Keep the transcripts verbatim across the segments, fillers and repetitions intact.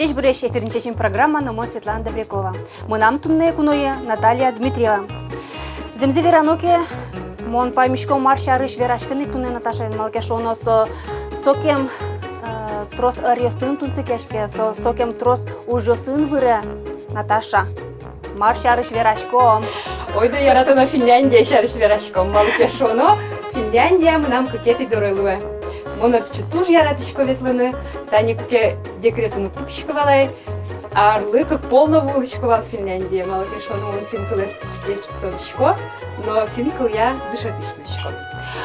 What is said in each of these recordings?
Ӟечбуресь! Эфирын «Чечым» программа, но мон Светлана Добрякова. Мынам туннэ куное Наталья Дмитриева. Зэмзэ верано ке, мон паймисько, мар сярысь вераськыны ик туннэ Наташаен, малы ке шуоно, со сокем, э, трос ӧръёсын тунсыкъяське, со сокем трос ужъёсын выре. Наташа, мар сярысь вераськом? Ойдо, яратоно Финляндия сярысь вераськом, малы ке шуоно, Финляндия мынам кыкетӥ доры луэ. Мон отчы туж яратӥсько ветлыны, тани куке декретын уг пукиськы вал ай, арлы кык пол но вуылӥсько вал Финляндие, малы ке шуоно, мон финн кылэз туж ӟеч тодӥсько, но финн кылъя дышетӥсь луисько.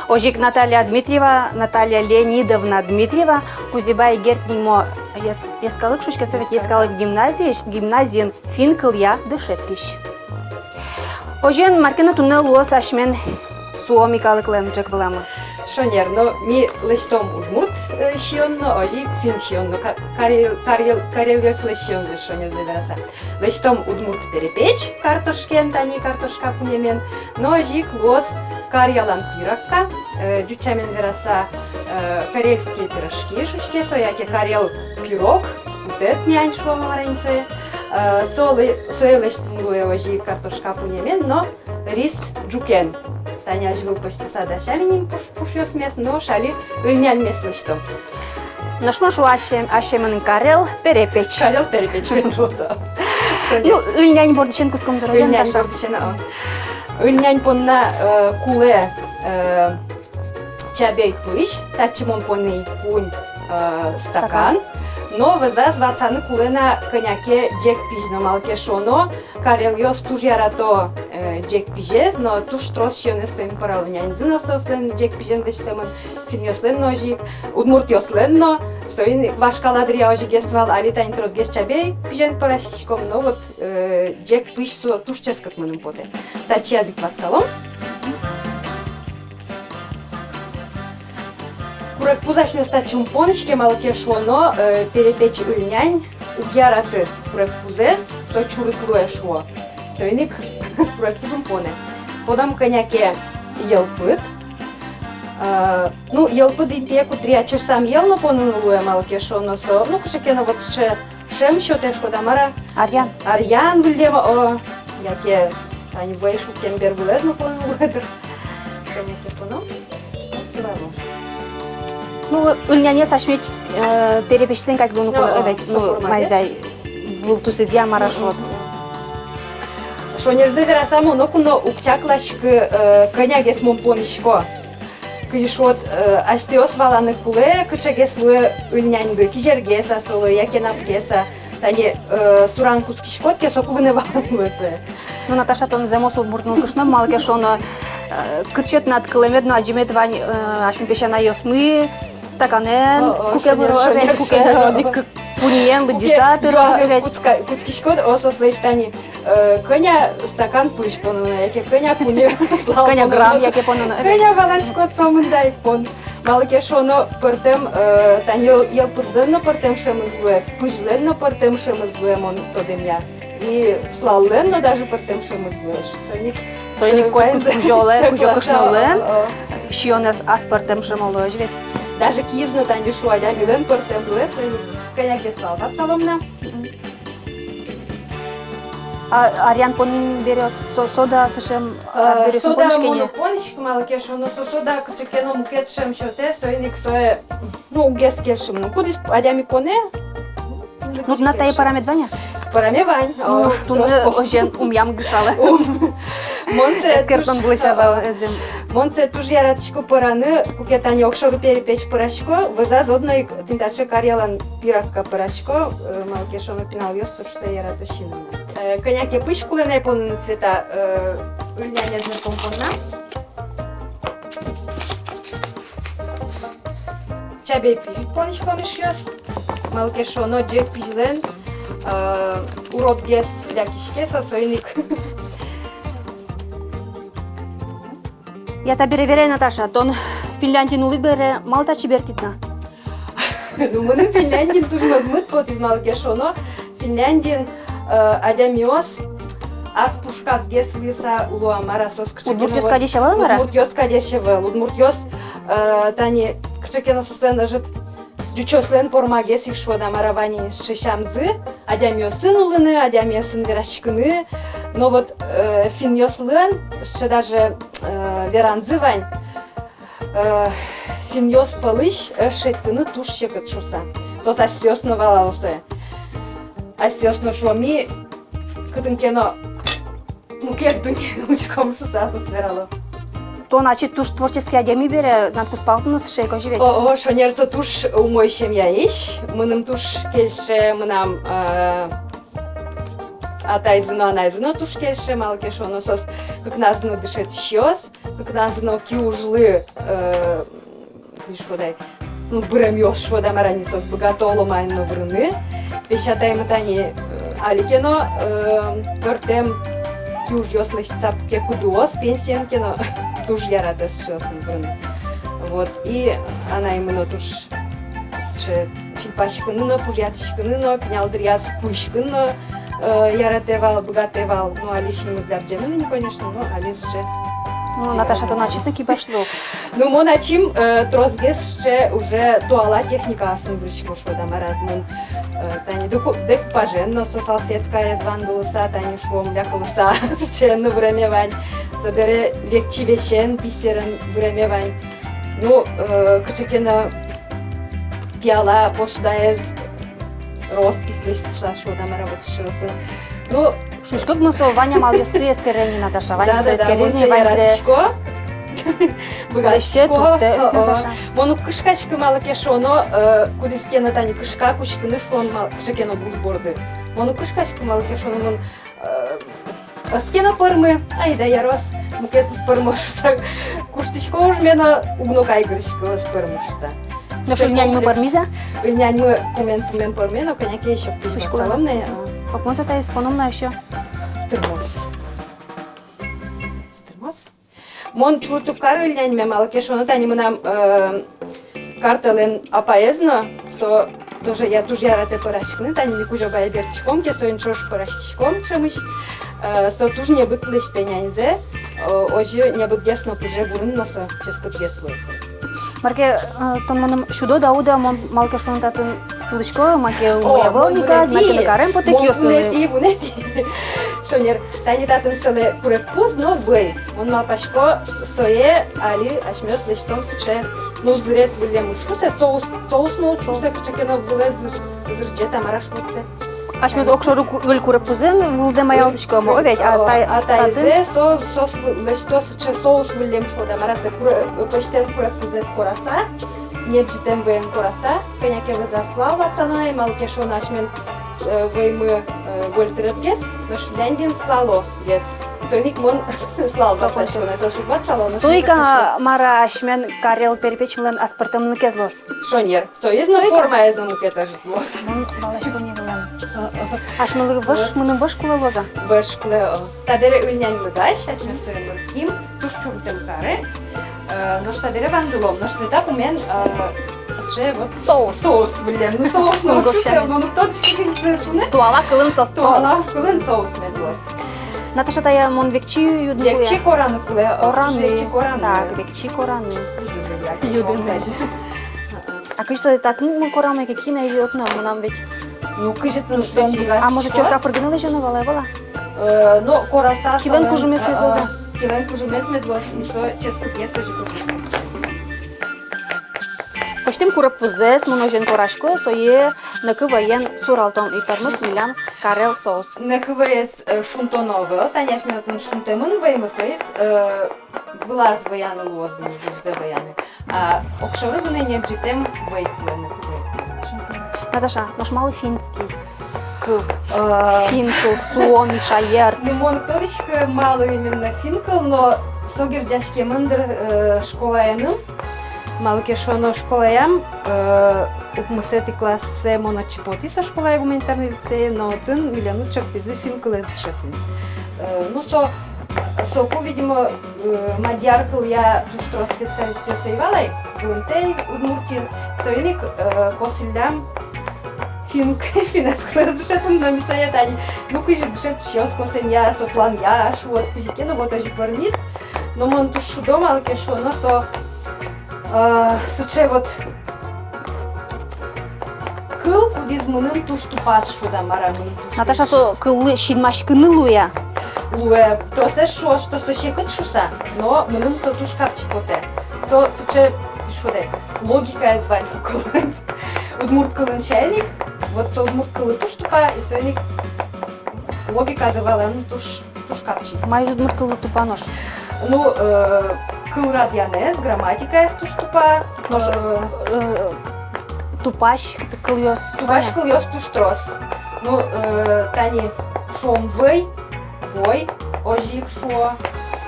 Озьы ик Наталья Дмитриева, Наталья Леонидовна Дмитриева, Кузебай Герд нимо йӧс-, йӧскалык, шуиське, Совет йӧскалык гимназиысь, гимназиын финн кылъя дышетӥсь. Озьыен, мар ке но туннэ луоз асьмен Суоми калыклэн ӝӧк выламы. Шонер, но ми лэсьтом удмурт, э, сиён но, озьы ик финн сиён но, ка-, карел-, карел-, карелъёслэсь сиёнзэс, шонерзэ вераса. Лэсьтом удмурт перепеч картошкаен, тани картошка пуньымен, но озьы ик луоз карьялан пиракка, э, ӟуч сямен вераса, э, карельские пирожки шуиське со, яке карел пирог, утэт нянь шуом-а, мар-а ни сое, э, со лэ-, сое лэсьтыны луэ озьы ик картошка пуньымен, но рис ӝукен. Тани азьвыл пӧзьтыса дасям ини пуш-, пушъёсмес, нош али ыльняньмес лэсьтом. Нош мон шуо, асе-, асьмелэн карел перепеч. Карел перепеч, мон шуо. Ну, ыльнянь бордысен кутском дыр, ыльнянь, Наташа, бордысен, а. Ыльнянь понна, э, кулэ, э, чабей пызь, татчы мон пони куинь, э, стакан. Стакан. Но вӧзаз ватсаны кулэ на кӧня ке ӟег пизь но, малы ке шуоно, карелъёс туж ярато, э, ӟег пизез, но туж трос сиёнэз соин пӧрало. Няньзы но соослэн ӟег пизен лэсьтэмын, финнъёслэн но озьы ик, удмуртъёслэн но. Соин ик вашкала дыръя озьыгес вал, али тани тросгес чабей пизен пӧраськиськом, но вот, э, ӟег пызь со туж ческыт мыным потэ. Татчыяз ик ватсалом. Курегпуз асьмеос татчы ум пониське, малы ке шуоно, э, перепеч ыльнянь уг яраты курегпузэз, со чурыт луэ шуо. Соин ик курегпуз ум понэ. Поном кӧня ке йӧлпыд. Э, ну, йӧлпыд интые куддыръя чырсам йӧл но поныны луэ, малы ке шуоно, со, ну, кыӵе ке но вот сыӵе шӧм сётэ шуод-а, мар-а. Аръян. Аръян выллем, о, яке тани вӧй шуккем бервылэз но поныны луэ дыр. Кӧня ке поном. Ну, всё равно. Ну, ыльнянез асьмеос, э, перепечлэн кадь луыны кулэ, о, о, ведь, ну, со форматез. Майзэ ай, вылтусызъя, мар-а шуод. Мгм, мгм. Шонерзэ вераса, мон ноку но уг чакласькы, э, кӧнягес мон понисько. Кызьы шуод, э, асьтэос валаны кулэ, кыӵегес луэ ыльняньды, кизергес-а со луэ, яке напкес-а. Тани, э, суран кутскиськод ке, соку гинэ валаны луэ сое. Ну, Наташа, тон зэмос удмурт нылкышно, малы ке шуоно, э, кытчы тынад кылэмед но адӟемед вань, э, асьме песянайёсмы стаканэн, о, о, куке шонер, выро, шонер, ведь, куке, шонер, одӥг куке пуньыен лыдӟыса тыро, юаны ведь. Кутска-, кутскиськод, о, соослэсь тани, э, кӧня стакан пызь пононо, яке кӧня пуньы сылал пононо. Кӧня грамм яке пононо, э, ведь. Кӧня валаськод, сомында ик пон. Малы ке шуоно, пӧртэм, э, тани йӧл-, йӧлпыдлэн но пӧртэм шӧмыз луэ, пызьлэн но пӧртэм шӧмыз луэ, мон тодэмъя. И сылаллэн но даже пӧртэм шӧмыз луэ. Соин ик, соин ик, э, котькуд кузёлэн, кузё кышнолэн, о, о, сиёнэз ас пӧртэм шӧмо луэ, озьы ведь. Даже киыз но, тани шуо, адямилэн пӧртэм луэ, соин ик кӧня ке сылал ватсалом на. А аръян поным бере, вот, со-, сода сыӵе, э, арбериосын сода пониське, мон уг пониськы, малы ке шуоно, со-, сода кыӵе ке но мукет шӧм сётэ, соин ик сое, ну, уг кельшы мыным. Кудӥз адями понэ, ну, тынад тае пӧрамед вань-а? Пӧраме вань. Ну, о, туннэ трос. Озьыен, умъям гыжалэ. Ум. Мон сое эскерттон туж-, былысь, а, вал, э, зэм. Мон сое туж яратӥсько пӧраны, куке тани огшоры перепеч пӧрасько, вӧзаз одно ик тӥни таӵе карьялан пиракка пӧрасько, э, малы ке шуоно, пиналъёс туж сое ярато сиыны. Э, кӧня ке пызь кулэ на ай поныны, Света, э, ыльнянез нырком понна. Чабей пызь пониськом, эшъёс. Малы ке шуоно, ӟег пызьлэн, э, уродгес лякиське со, соин ик. Я, табере верай, Наташа, тон Финляндиын улӥд бере, малы татчы бертӥд на? Ну, мыным Финляндиын туж мӧзмыт потӥз, малы ке шуоно, Финляндиын, э, адямиос ас пушказгес луыса уло-а, мар-а, соос кыӵе ке но. Удмуртъёс кадесь ӧвӧл-а, мар-а? Удмуртъёс кадесь ӧвӧл, удмуртъёс, э, тани кыӵе ке но соослэн ӧжыт ӟучъёслэн пормагес ик, шуод-а мар-а, вань ини сыӵе сямзы, адямиосын улыны, адямиосын вераськыны. Но вот, э, финнъёслэн сыӵе даже, э, веранзы вань, э, финнъёс пӧлысь ӧз шедьтыны туж секыт шуыса. Соос асьсэос но валало сое. Асьсэос но, шуом ини, кытын ке но мукет дуннеын улӥськом шуыса соос верало. Тон ачид туж творческий адями бере, тынад кузпалыд но сыӵе ик, озьы ведь? О, о, шонер, со туж умой семьяысь. Мыным туж кельше, мынам, э, атайзы но, анайзы но туж кельше, малы ке шуоно, соос кыкназы но дышетӥсьёс, кыкназы но киужлы, э, кызьы шуод ай, ну, быремъёс, шуод-а мар-а, ини соос быгато оло маин но вырыны. Песятаймы тани, э, али ке но, э, пӧртэм киужъёс лэсьтыса пуке, кудыос, пенсиен ке но, туж яратэ сыӵеосын вырыны. Вот, и анаймы но туж сыӵе чильпаськыны но, пужъятӥськыны но, пинал дыръяз куиськыны но, э, яратэ вал, быгатэ вал. Ну, али синмыз лябӟемын ини, конечно, но али сыӵе. Ну, Наташа, тон ачид но кибашлы ук. Ну, мон ачим, э, тросгес сыӵе уже туала техникаосын вырӥсько, шуод-а мар-а, мон, э, тани деку-, декупажен но со салфеткаез вандылыса, тани, шуом, лякылыса, сыӵеен но выреме вань. Собере векчи весен, бисерен выреме вань. Ну, э, кыӵе ке но пиала, посудаез роспись лэсьтыса, шуод-а мар-а, вот сыӵеосын. Ну, шуиськод но, со вань амалъёсты эскере ини Наташа, ваньзэ эскере ини, ваньзэ. Да, да, да, мон сое яратӥсько. Быгатӥсько. Лэсьтэ, туртэ, о, о, Наташа. Мон уг кышкаськы, малы ке шуоно, э, кудӥз ке но тани кышка кутскыны, шуом, мал-, кыӵе ке но буш борды. Мон уг кышкаськы, малы ке шуоно, мон, э, ӧз ке но пӧрмы, айда, ярос, мукетыз пӧрмоз шуыса куштӥсько ужме но, уг но кайгырӥськы, ӧз пӧрмы шуыса. Нош ыльняньмы пӧрмиз-а? Ыльняньмы пумен-пумен пӧрме, но кӧня ке ещё пыжиськом на, а. Окмоз-а таиз, поном на ещё? Тырмоз. Тырмоз. Мон чурыт уг кары ыльняньме, малы ке шуоно, тани мынам, э, картэлэн апаез но, со тоже я-, туж яратэ пӧраськыны, тани ми Кузебае бертӥськом ке, соин ӵош пӧраськиськом ӵемысь, э, со туж небыт лэсьтэ няньзэ, э, озьы небытгес но пыже, гурын но со ческытгес луэ со. Мар ке, э, тон мыным сюдод-а, уд-а, мон, малы ке шуоно, татын сылӥсько, маке умой ӧвӧл ни кадь, маке но карем потэ киосыным. Вунэтӥ, вунэтӥ. Шонер, тани татын сылэ курегпуз но вӧй. Мон малпасько, сое али асьмеос лэсьтом сыӵе, ну, зырет выллем уд шуысэ, соус, соус но уд шуысэ, кыӵе ке но вылэ зыр-, зырӟет-а, мар-а шуысэ. Асьмеос огшоры ку-, ыль курегпузэн вылзэ маялтӥськом, о ведь, а та-, а татын таизэ со, соос лэсьто сыӵе соус выллем, шуод-а мар-а, сое куре-, пӧзьтэм курегпузэз кораса, небӟытэм вӧен кораса, кӧня ке вӧзаз слал ватсано на ай, малы ке шуоно, асьмелэн, э, вӧймы, э, гольтыресгес, нош Финляндиын слалогес. Соин ик мон слал ватсасько на ай, соос уг ватсало, нош... Со ик-а, мар-а, асьмелэн карел перепечмылэн аспӧртэмлыкез луоз? Шонер. Соиз но, формаез но мукет ӧжыт луоз. Мон валасько ни вылэм. Асьмелы вож, мыным вож кулэ луоз-а? Вож кулэ, о. Табере ыльняньмы дась, асьмеос сое нырким, туж чурытэм каре. Э, нош табере вандылом, нош сое та пумен, э, сыӵе вот соус. Соус выллем. Ну, соус, ну, мон уг тодӥськы, кызьы сое шуны. Туала кылын со соус. Туала кылын соус мед луоз. Наташа, тае мон векчи юдыны кулэ-а? Векчи кораны кулэ, о, кораны. Векчи кораны. Так, векчи кораны. Юдыны. Юдыны. А кызьы со татын мон корам ке, кин ай отын-а, мынам ведь. Ну, кызьы тон, тон быгатӥськод. А может, тёрка пыр гинэ лэзёно вал-а, ӧвӧл-а? Э, но кораса... Килэн кужымез мед луоз-а? Килэн кужымез мед луоз, и со ческытгес озьы кужымез. Пӧзьтэм курегпузэз мон озьыен корасько, сое нӧкы вӧен суралтом, и пӧрмоз милям карел соус. Нӧкы вӧез, э, шунтоно ӧвӧл, тани асьмелэн отын шунтэмын вӧймы, соиз, э, вылаз вӧяны луоз ни, вылзэ вӧяны. А огшоры гинэ небӟытэм вӧй кулэ нӧкы вӧй. Наташа, нош малы финский кыл? Э, фин кыл, Суоми шаер. Ну, мон уг тодӥськы, малы именно фин кыл, но со герӟаськемын, дыр, э, школаеным. Малы ке шуоно, школаям, э, укмысэтӥ классэ мон отчы потӥ со школае, гуманитарный лицее, но отын милемлы чектӥзы фин кылэз дышетыны. Э, ну, со, соку, видимо, э, мадьяр кылъя туж трос специалистъёс ӧй вал ай, Вылымтэ, Удмуртиын, соин ик, э, косӥллям фин, финнэз кылэз дышетыны, но ми сое тани, ну, кызьы дышетӥсьёс косэмъя, со планъя, шуод, кызьы ке но, вот озьы пӧрмиз. Но мон туж шудо, малы ке шуоно, со, э, сыӵе вот Кыл, кудӥз мыным туж тупаз, шуод-а, мар-а, мыным туж... Наташа, со кыллы синмаськыны луэ-а? Луэ. Тросэз шуо, что со секыт шуыса, но мыным со туж капчи потэ. Со сыӵе, шуод-а, логикаез вань со кылын. Удмурт кылын сямен ик, вот со удмурт кыллы туж тупа, и соин ик логиказэ валаны туж, туж капчи. Маиз удмурт кыллы тупа нош? Ну, э, кыл радъянэз, грамматикаез туж тупа. Нош, э, э, тупась кылъёс? Тупась кылъёс туж трос. Ну, э, тани шуом вӧй, вой, озьы ик шуо.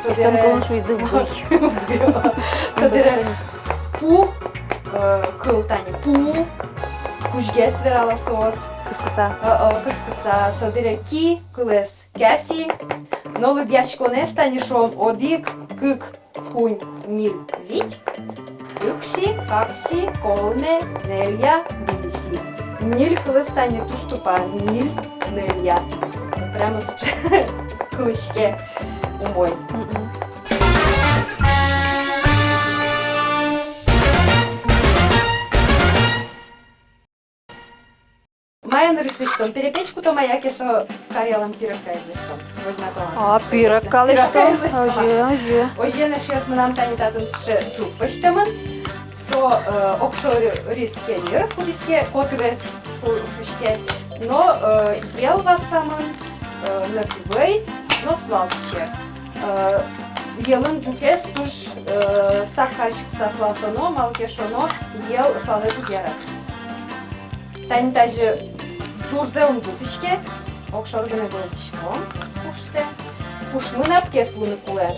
Эстон кылын шуизы вӧй. Собере пу, э, кыл тани пу, кузьгес верало соос. Кыскыса. Э, э, кыскыса. Собере ки кылэз кяси. Но лыдъяськонэз тани шуом одӥг, кык, куинь, ньыль, вить, укси, квакси, колме, нелья, витьси. Ньыль кылыз тани туж тупа, ньыль, нелья. Со прямо сыӵе кылӥське умой. Мгм. Мае нырысь лэсьтом? Перепеч кутом-а, яке со каръялан пирогаез лэсьтом? Возьматом. А, пирога лэсьтом. Пирогаез лэсьтом. Озьы, озьы. Озьы, эшъёс, мынам тани татын сыӵе ӝук пӧзьтэмын. Со, э, огшоры рис кеньыр, кудӥз ке котырес шу-, шуиське. Но, э, йӧл ватсамын, э, нӧк вӧй но сылал пичи. Э, йӧлын ӝукез туж, э, сак кариськыса сылалтоно, малы ке шуоно, йӧл сылалэ уг яраты. Тани тазьы дурзэ ум ӝутӥське, огшоры гинэ бӧлдӥськом пушсэ. Пушмы напкес луыны кулэ.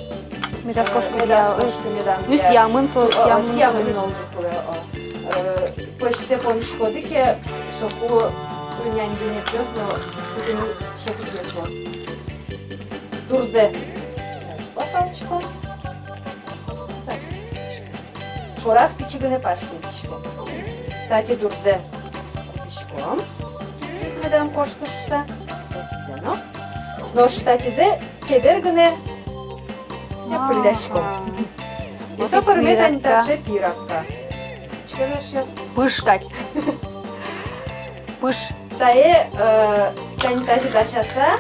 Медаз кошкы, э, медаз кошкы, медам. Ну, сиямын со, о, о, сиямын, сиямын луыны кулэ, о. Э, пӧсьсэ понӥськоды ке, соку ыльнянь гинэ пиос но кутыны секытгес луоз. Дурзэ. Пасалтӥськом. Шораз пичи гинэ паськытӥськом. Тати дурзэ кутӥськом. Чуть медам кошкы шуыса. Татизэ но. Нош татизэ чебер гинэ тяпылляськом. Ага. И со пӧрме тани таӵе пирога. Пыж кадь. Пыж. Тае, э, тани тазьы дасяса,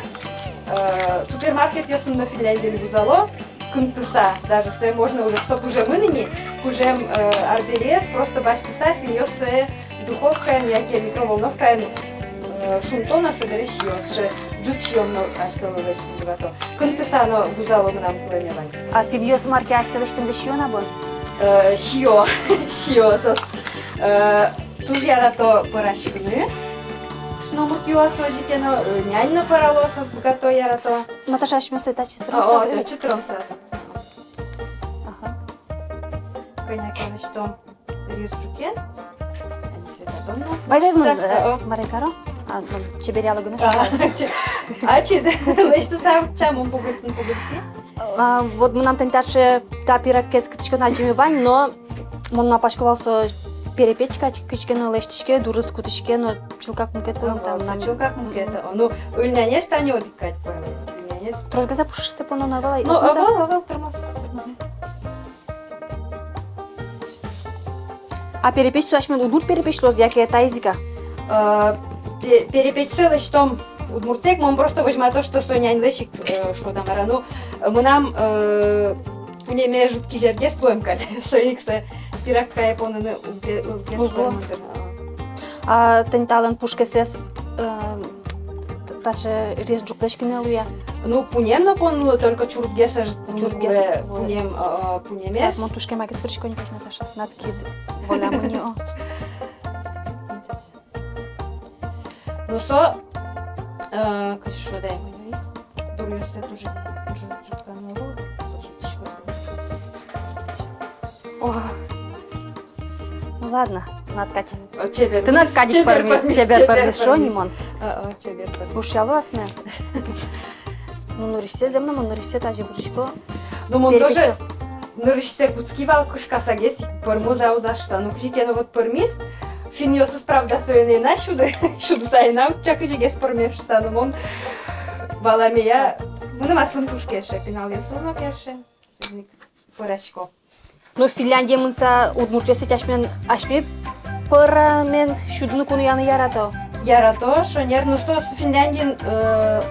э, супермаркетъёсын но Финляндиын вузало, кынтыса, даже сое можно уже, со пыжемын ини, пыжем, э, арбериез просто басьтыса, финнъёс сое духовкаын яке микроволновкаын, э, шунто но собере сиё, сыӵе ӝыт сиён но асьсэлы лэсьтыны быгато. Кынтыса но вузало, мынам кылэме вань. А финнъёс мар ке асьсэ лэсьтэмзэ сиё-а бон? Э, сиё, сиё соос. Э, туж ярато пӧраськыны. Кышномурт юа, озьы ке но, э, нянь но пӧрало, соос быгато, ярато. Наташа, асьмеос сое татчы тыром сразу? О, о, татчы тыром сразу. Ага. Кӧня ке лэсьтом рис ӝукен. Али Света, тон но. Вай, вай, мон, э, о, о, мар ке каро. А, мон чеберъяло гинэ шуо. А, че-, а, че-, лэсьтыса утча, мон погыльтӥ, погыльтӥ. А, вот мынам тани таӵе та пирогез кутӥськон адӟеме вань, но мон малпасько вал, со перепеч кадь кыӵе ке но лэсьтӥське, дурыз кутӥське, но чылкак мукет кулэ. Ага, там со нам чылкак мукет. О, ну, ыльнянез тани одӥг кадь пӧрме. Ыльнянез. Тросгес-а пушсэ поно на вал-а? Ну, ӧвӧл, ӧвӧл, тырмоз, тырмоз. А перепеч со асьмелэн удмурт перепеч луоз, яке таиз ик-а? Э, пе-, перепечсэ лэсьтом удмуртсэ ик, мон просто возьмато, что со няньлэсь ик, э, шуод-а, мар-а. Ну, мынам, э, пунэме ӝут кизергес луэм кадь, соин ик сое пирогае поныны уг-, уггес луэм. А тани талэн пушкесэз, э, т-, таӵе рис ӝуклэсь гинэ луэ-а? Ну, пунэм но поныны луэ, только чурытгес ӧжыт пуны кулэ. Чурытгес луэ. Пунэм, э, пунэмез. Так, мон туж кемагес вырисько ни кадь, Наташа. Над кид волямын ни, о. Ну, со, э, кызьы шуод ай, дуръёссэ туж, туж, туж ӝутканы луэ, со ӝутӥськоз. О. Ну ладно, тынад кадь. О, чебер. Тынад кадь ик пӧрмиз, чебер пӧрмиз, чебер пӧрмиз, шуо ни мон. О, о, чебер пӧрмиз. Ушъяло асме. Ну, нырысьсэ, зэм но, мон нырысьсэ тазьы вырисько. Ну, мон тоже нырысьсэ кутски вал, кышкасагес ик пӧрмоз-а, уз-а шуыса. Ну, кызьы ке но вот пӧрмиз. Финнъёсыз, правда, соин ӧй на сюды, сюдыса ӧй на утча, кызьыгес пӧрме шуыса. Но мон валамея, мыным аслым туж кельше, пиналъёслы но кельше. Соин ик пӧрасько. Ну, Финляндие мыныса, удмуртъёс ведь асьмелэн, асьме пӧрамен сюдыны, куныяны ярато? Ярато, шонер, ну, соос Финляндиын, э,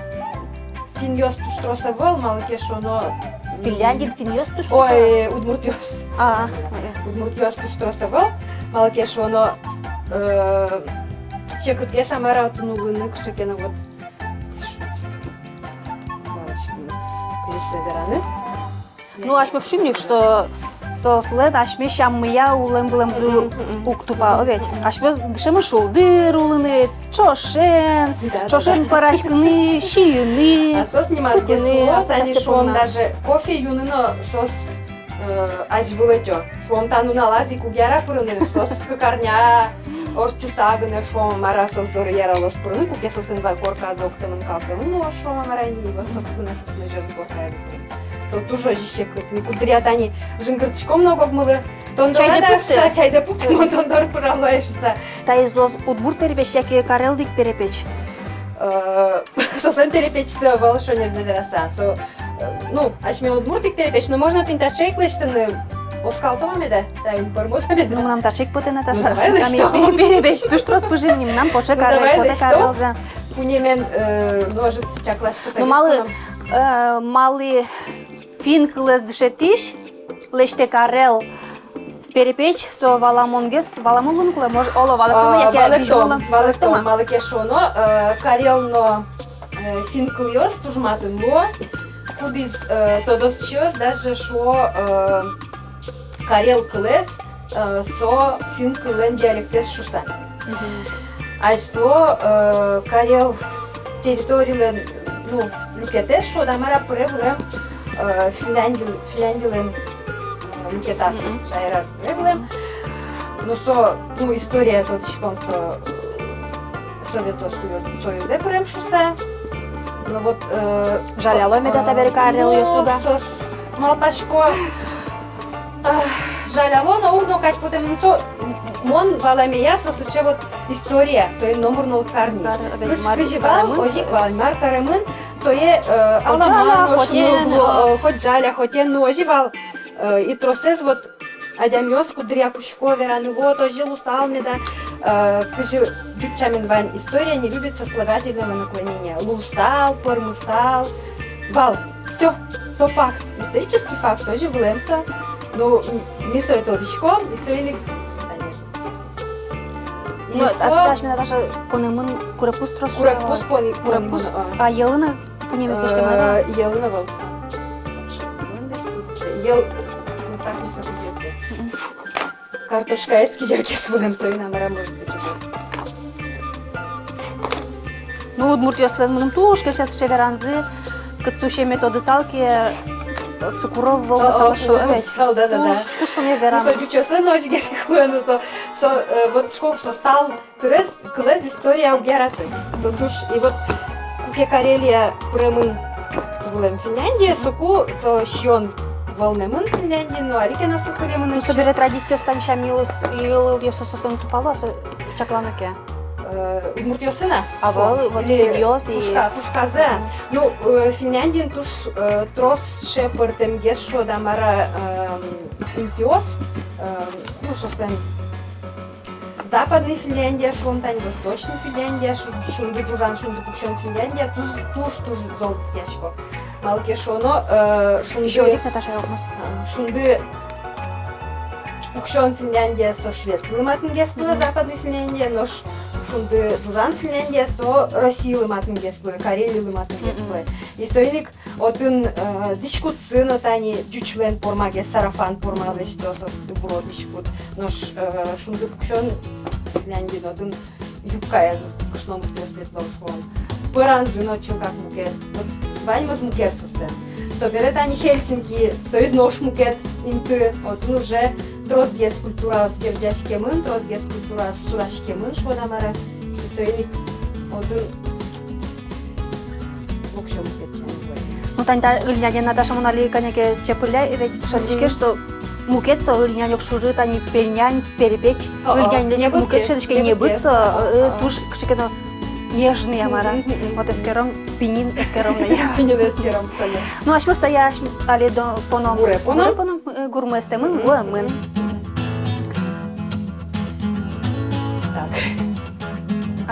финнъёс туж трос ӧвӧл, малы ке шуоно, м, Финляндиын финнъёс туж трос ӧвӧл? Ой, удмуртъёс. А, э. Удмуртъёс туж трос ӧвӧл, малы ке шуоно, э, секытгес-а, мар-а отын улыны, кыӵе ке но вот. Кызьы сое вераны? Ну, асьмеос шуим ик, что соослэн асьме сяммыя улэм-вылэмзы уг тупа, о ведь. Асьмеос дышемын шулдыр улыны, ӵошен, да, да, ӵошен пӧраськыны, сиыны, кукыны, а соос нимаз гес уло, а соос тани асьме шуом понна. Даже кофе юыны но соос, э, азьвыл ӧтё. Шуом, та нуналаз ик уг яра пырыны, соос кык арня ортчыса гинэ, шуом, мар-а, соос доры яралоз пырыны, куке соослэн вал корказы октэмын, калтэмын, ну, шуом, мар-а, ини, вот соку гинэ соослэн ӟёз корказы пырыны. Со туж озьы секыт. Ми куддыръя тани жингыртӥськом но ог-огмылы: тон дорад-а шуса, чайдэ пукты, мон тон доры пырало ай шуса. Таиз луоз удмурт перепеч яке карел ик перепеч? Э, соослэн перепечсы ӧвӧл, шонерзэ вераса. Со, э, ну, асьме удмурт ик перепеч, но можно тӥни таӵе ик лэсьтыны. Оскалтом-а меда, таин пӧрмоз-а меда? Ну, мынам таӵе ик потэ, Наташа. Ну, давай лэсьтом. Ми перепеч туж трос пыжим ни, мынам потэ карелзэ. Пунэмен, э, ну, ӧжыт чакласькыса. Ну, малы, э, малы финн кылэз дышетӥсь лэсьтэ карел перепеч, со валамонгес, валамон луыны кулэ, мож-, оло, валэктом-а, яке валэктом, валэктом-а? Малы ке шуоно, э, карел но, э, финн кылъёс туж матын луо, кудӥз, э, тодосчиос даже шуо, э, карел кылэз, э, со финн кыллэн диалектэз шуса. Мгм. Азьло, э, карел территорилэн, ну, люкетэз, шуод-а, мар-а, пыре вылэм, э, Финляндил-, Финляндилэн, э, люкетаз, мгм, шаераз пыре вылэм. Ну, со, ну, история тодӥськом со, э, Совет Союз-, Союзэ пырем шуса. Ну, вот, э, жаляло меда табере карелъёс, ну, да? Соос, малпасько, эх, жаляло но, уг но кадь потэмын со, м-, мон валамея, со сыӵе вот история, соин номыр но уд кар ни. Кар-, кыӵе, мар-, кызьы вал, каремын, озьы ик вал, мар каремын, сое, э, хоть ала жаля, мар но хоть шуыны эн, уг лу, а, э, хоть жаля, хоть эн, ну, озьы вал, э, и тросэз вот адямиос куддыръя кутско вераны, вот, озьы луысал меда, э, кызьы ӟуч сямен вань: история не любит сослагательного наклонения. Луысал, пӧрмысал, вал. Всё, со факт, исторический факт, озьы вылэм со. Ну, м-, ми сое тодӥськом, и соин ик, конечно. И со, а, асьме, Наташа, понэмын курегпуз трос. Курегпуз пони-, курегпуз понэмын, а. А йӧлын-а пунэмез лэсьтэмын, а? Э, йӧлын ӧвӧл со. Йӧл, ну, так не сохранится. Мгм. Картошкаез кизергес вылэм, соин-а, мар-а, может быть, уже. Ну, удмуртъёслэн мыным туж кельше сыӵе веранзы: кытсы усеме тодысал ке, отсы куро вӧлдысал, о, о, шуо, куро ведь. Вӧлдысал, да, да, да. Туж, туж шонер веран. Ну, со ӟучъёслэн но озьыгес ик луэ, ну, со, со, э, вот шуисько, со сал тырес кылэз история уг яраты. Со туж, и вот куке Карелия пыремын вылэм Финляндие, соку со сиён вӧлмемын Финляндиын, но али ке но со кылемын. Ну, собере традициос тани сям йылолъёс, йылолъёс соослэн тупало-а, со чаклано ке? Э, удмуртъёсын-а? А, шуом, вот или финнъёс и пушка-, пушказы-а? Мгм. Ну, э, Финляндиын туж, э, трос сыӵе пӧртэмгес, шуод-а, мар-а, эм, интыос, эм, ну, соослэн Западный Финляндия, шуом, тани Восточный Финляндия, шу-, шунды ӝужан, шунды пуксён Финляндия туж, туж, туж зол висъясько. Малы ке шуоно, э, шунды, ещё одӥг, Наташа, окмас. А, шунды пуксён Финляндия со Швецилы матынгес луэ, мгм, Западный Финляндия, нош шунды ӝужан Финляндия со Россилы матынгес луэ, Карелилы матынгес луэ. Мгм. И соин ик отын, э, дӥськутсы но тани ӟучлэн пормагес, сарафан пормалэсь, то со буро дӥськут. Нош, э, шунды пуксён Финляндиын отын юбкаен кышномуртъёс ветло, шуом. Пӧранзы но чылкак мукет. Вот ваньмыз мукет соослэн. Собере тани Хельсинки, соиз нош мукет инты. Отын уже тросгес культураос герӟаськемын, тросгес культураос сураськемын, шуод-а, мар-а. И соин ик отын Воксё мукет сямен. Ну, тани та ыльнянен, Наташа, мон али кӧня ке чепыля, ведь шӧдӥське, что мукет со ыльнянь, огшоры тани пельнянь, перепеч. О, о, ыльняньлэсь мукет шӧдӥське, небыт со, э, туж кыӵе ке но нежный, а мар-а. Мгм, мгм. Вот эскером, пиньын эскером на. Пиньын эскером, конечно. Ну, асьмеос тае али поном. Гуре поном. Гуре поном, э, гурмы эстэмын, вуэмын.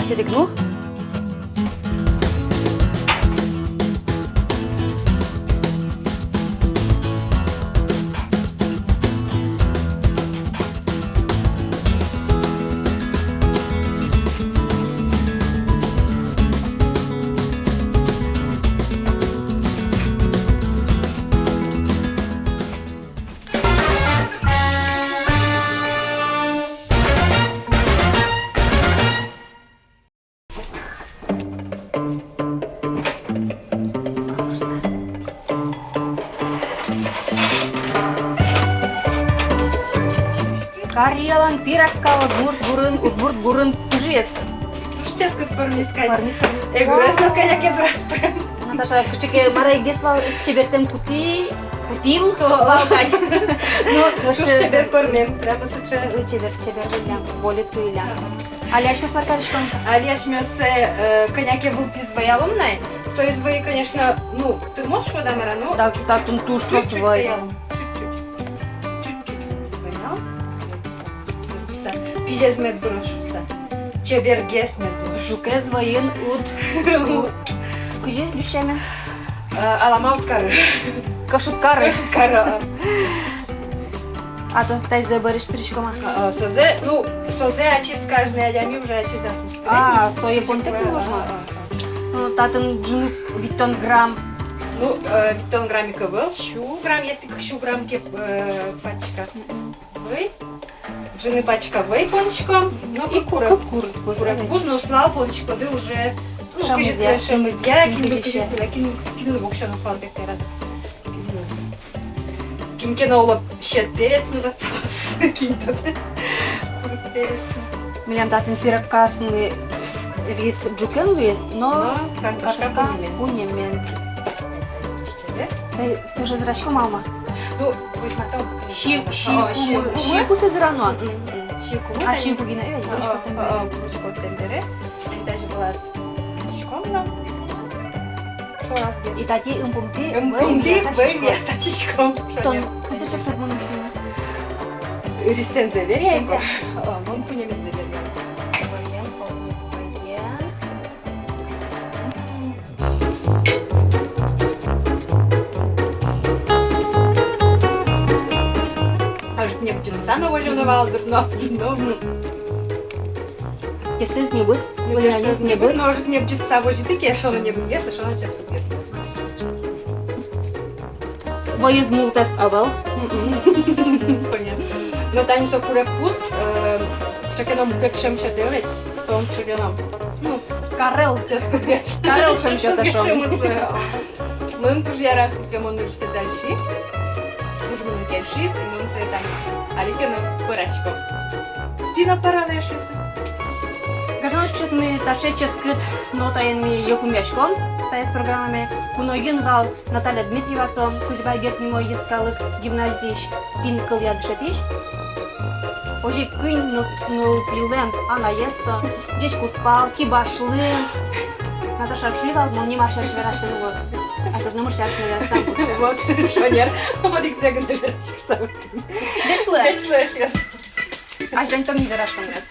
Чедик, ну. Карьялан пиракка удмурт гурын, удмурт гурын пыжиез. Туж ческыт пӧрмиз кадь. Пӧрмиз, пӧрмиз. Эгурез но кӧня ке дураз пӧрмиз. Наташа, кыӵе ке мар ик гес вал, чебертэм кутӥ, кутӥм вал кадь. Ну, туж чебер пӧрмем, прямо сыӵе. Э, чебер, чебер выллям, воле туйлям. Али асьмеос мар кариськом? Али асьмеос, э, кӧня ке вылтӥз вӧялом на. Соиз вӧй, конечно, ну, тырмоз шуод-а, мар-а, но. Да, татын туж трос вӧй. Чуть-чуть вӧялом. Чуть-чуть. Чуть-чуть вӧял. Пизез мед выроз шуса. Чебергес мед выроз шуса. Ӝукез вӧйын уд. Кызьы ӟуч сямен? Э, алама уд кары. Кыш уд кары. Кыш уд кары, а. А то таизэ бӧрысь кырӥськом-а? А, а, созэ, ну, созэ ачиз каждый адями уже ачиз аслыз. А, сое понтэк но можно? А, а, а. Ну, татын ӝыны витьтон грамм. Ну, э, витьтон грамм ик ӧвӧл, сю грамм, если кык сю грамм ке, э, пачка. Мгм. Вӧй. Ӝыны пачка вӧй понӥськом. Ну, и курег, курег пуз, курег пуз, но сылал понӥськоды уже, ну, шӧмызъя, кызьы, шӧмызъя, кин, кин, кин, кин, кин, кин воксё но сылал бектерат. Кин ке но, оло, сьӧд перец но ватсалоз, кин тодэ. Курыт перец но. Милям татын пираккаосмылы рис ӝукен луиз, но картошка пуньымен. Пуньымен. Чебер. Э, сое ӧжыт ӧзраськом-а, мама? Ну, возьматом. Си, о, сиыкумы, сиыкумы. Сиыкумы сое ӧзрано-а? Мгм, мгм. Сиыкумы. А, тани сиыкумы гинэ, э, о, о, о, курысь поттэ бере. Тани тазьы вылаз сиськом но. Шораз гес. И тати ымпумтӥ, ымпумтӥ вӧй вияса сиськом. Тон кудзэ чектод мыным сюыны? Рисэнзэ веръяй ко. Рисэнзэ. О, мон пуньымензэ веръяй. Вӧен, о, вӧен. Ӧжыт небӟытса но возёно вал дыр но, но. Тестэз небыт, ну, выльнянез тестэз небыт, небыт, но ӧжыт небӟытса возьыты ке, эшшо но небытгес, эшшо но ческытгес. Вӧез мултэс ӧвӧл. Мгм. Понятно. Но тани со курег пуз, э, кыӵе ке но мукет шӧм сётэ ведь, со кыӵе ке но. Ну, карел. Ческытгес. Карел шӧм сётэ шуом. Мыным туж яра, куке мон нырысьсэ дальше. Туж мыным кельшиз, и мон сое тани али ке но пӧрасько. Тӥ но пӧралэ, эшъёсы. Гажано учкисьёс, ми таӵе ческыт нотаен ми йылпумъяськом таиз программамы. Куноын вал Наталья Дмитриева, со Кузебай Герд нимо йӧскалык гимназиысь финн кылъя дышетӥсь. Озьы ик куинь ныл-, нылпилэн анаез со, ӟеч кузпал, кибашлы. Наташа, шуи вал, мон ним ар сярысь вераськыны луоз. Ачиз номыр сярысь но вераськыны. Вот, шонер. Вот ик сое гинэ вераськыса. Ӟеч луэ. Ӟеч луэ, эшъёс. Азьланьтом ни вераськонмес.